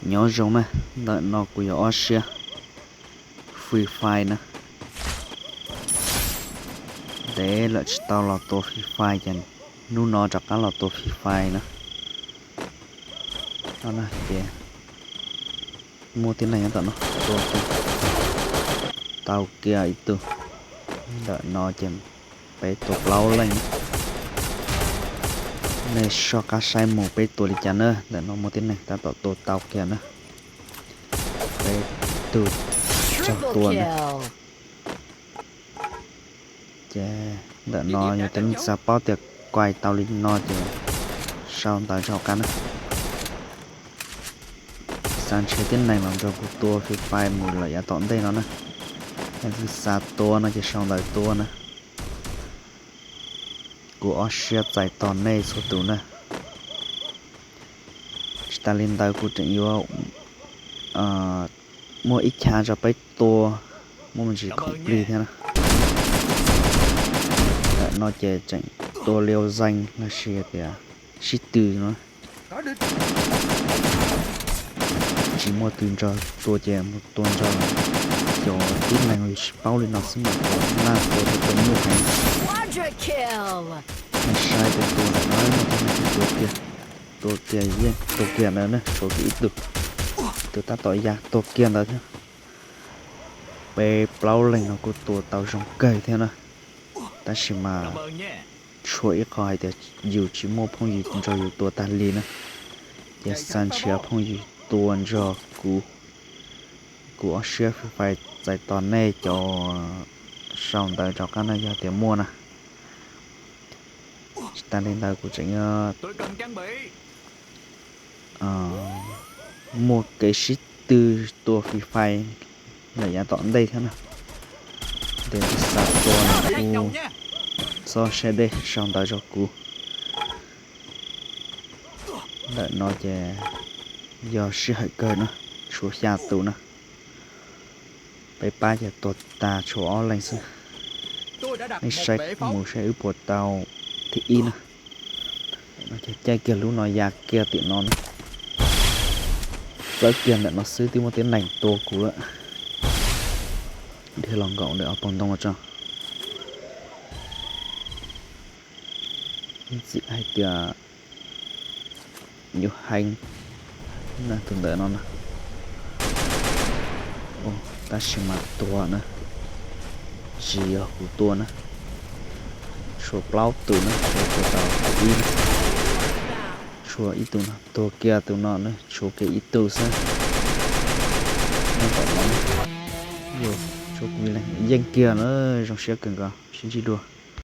Nyob zoo na, ntawm no kuv yuav ob siab Free Fire na. Ntev lawm tsis tau los tua Free Fire ces hnub no rov qab los tua Free Fire na. No na ces muaj tib neeg nyob tom no tua kiag, tau kiag ib tug. Ntawm no ces peb tua plaub leej. Nej soj qab saib mus peb tua li cas na. Ntawm no muaj tib neeg tab tom tua tau kiag na. Peb tug tsawg tua na. Ces ntawm no yog tias leej twg xav paub tias kuaj tau li no ces sau ntawv rau hauv qab na. Xav nrhiav tib neeg los nrog kuv tua Free Fire mus lawm yav tom ntej no na. Leej twg xav tua no ces sau ntawv tua na. Kuv ob siab txais tos nej txhua tus na. Tsis tas li ntawd kuv tseem yuav muaj ib chav rau peb tua, muaj me ntsis khoom plig thiab na. Ntawm no ces tseem tua liu zeeg los sis tias sib tw no. Tsis muaj tw nrog tua ces mus tua nrog cov tib neeg tsis paub li no xwb mas tua laj tua rau tus nyuj heev. Nej saib tus tua ntawm no muaj tib neeg tua kiag, tua kiag yeej tua kiag ntawd na, tshuav kiag ib tug, tus tab tom ya tua kiag ntawd thiab. Peb plaub leeg no kuj tua tau zoo kawg thiab na. Tab sis mas tshuav ib qho hais tias yus tsis muaj phooj ywg nrog yus tua tag li na. Ces xav nrhiav phooj ywg tua nrog kuv. Kuv ob siab Free Fire txais tos nej cov sau ntawv rov qab no yog tias muaj na. Tsis tas li ntawd kuv tseem yuav muaj kev sib tw tua Free Fire lawm yav tom ntej thiab na. Ces tus xav tua los kuj txhob siab deb sau ntawv rau kuv. Ntawm no ces yog sij hawm kawg na, tshuav xya tus na. Peb pab ces tua tas tshuav ob leeg xwb. Nej saib mus saib wb puas tau thib ib na. Ces caij kiag lub no ya kiag tim no na. Txawb kiag ntawm no xwb twb muaj tib neeg tua kuv lawm. Dhia los nkaum ntawm ob pog ntoo no tso. Ntxim hais tias yuav heev na tus ntawm no na. Tab sis mas tua na, tsis yog kuv tua na. Tshuav plaub tus na, tshuav tus tau ib, tshuav ib tug no, tua kiag tus no na, tshuav kiag ib tug xwb. Nyob tom no, tshuav kuv ib leeg yeej kiag na, zoo siab kawg nkaus, sib ntsib dua.